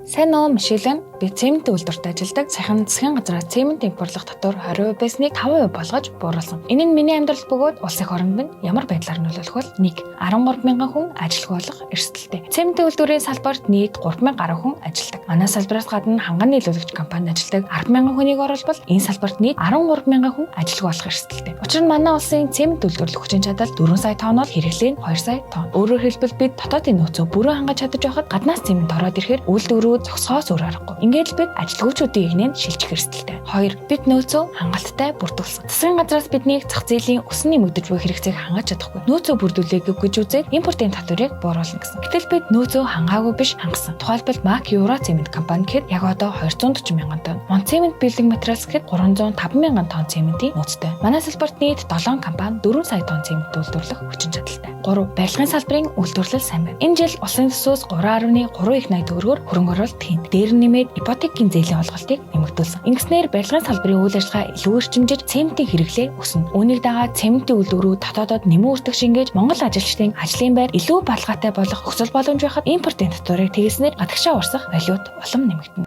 Сайн уу, Мишель. Би цементийн үйлдвэрт ажилладаг. Саяхан засгийн газраас цемент импортлох татвар 20% байсныг 5% болгож бууруулсан. Энэ нь миний амьдрал бөгөөд улс эх оронд минь ямар байдлаар нөлөөлөх вэ? 1. 13 мянган хүн ажилгүй болох эрсдэлтэй. Цементийн үйлдвэрийн салбарт нийт 3000 гаруй хүн ажилладаг. Манай салбараас гадна ханган нийлүүлэгч компанид ажилладаг 10 мянган хүнийг оруулбал энэ салбарт нийт 13 мянган хүн ажилгүй болох эрсдэлтэй. Учир нь манай улсын цемент үйлдвэрлэх хүчин чадал 4 сая тонн бол хэрэглээ нь 2 сая тонн. Өөрөөр хэлбэл, бид дотоодын нөөцөө бүрэн хангаж чадаж байхад гаднаас цемент ороод ирэхээр үйлдвэрүүд зогсохоос өөр аргагүй. Ингээд л бид ажилгүйчүүдийн эгнээнд шилжих эрсдэлтэй. 2. Бид нөөцөө хангалттай бүрдүүлсэн. Засгийн газраас биднийг зах зээлийн өсөн нэмэгдэж буй хэрэгцээг хангаж чадахгүй, нөөцөө бүрдүүлээгүй гэж үзээд импортын татварыг бууруулна гэсэн. Гэтэл бид нөөцөө хангаагүй биш, хангасан. Тухайлбал, Мак Евро цемент компани гэхэд яг одоо 240 мянган тонн. Монцемент Building Materials гэхэд 305 мянган тонн цементийн нөөцтэй. Манай салбарт нийт 7 компани 4 сая тонн цемент үйлдвэрлэх хүчин чадалтай. 3. Барилгын салбарын үйлдвэрлэл сайн байна. Энэ жил улсын төсвөөс 3.3 их 80 төгрөгөөр хөрөнгө оруулалт хийнэ. Дээр нь нэмээд ипотекийн зээлийн олголтыг нэмэгдүүлсэн. Ингэснээр барилгын салбарын үйл ажиллагаа илүү эрчимжиж, цементийн хэрэглээ өснө. Үүнийг дагаад цементийн үйлдвэрүүд дотоодод нэмэн өртөг шингээж, Монгол ажилчдын ажлын байр илүү баталгаатай болох нөхцөл боломж байхад импортын татварыг тэгснээр гадагшаа урсах валют улам нэмэгдэнэ.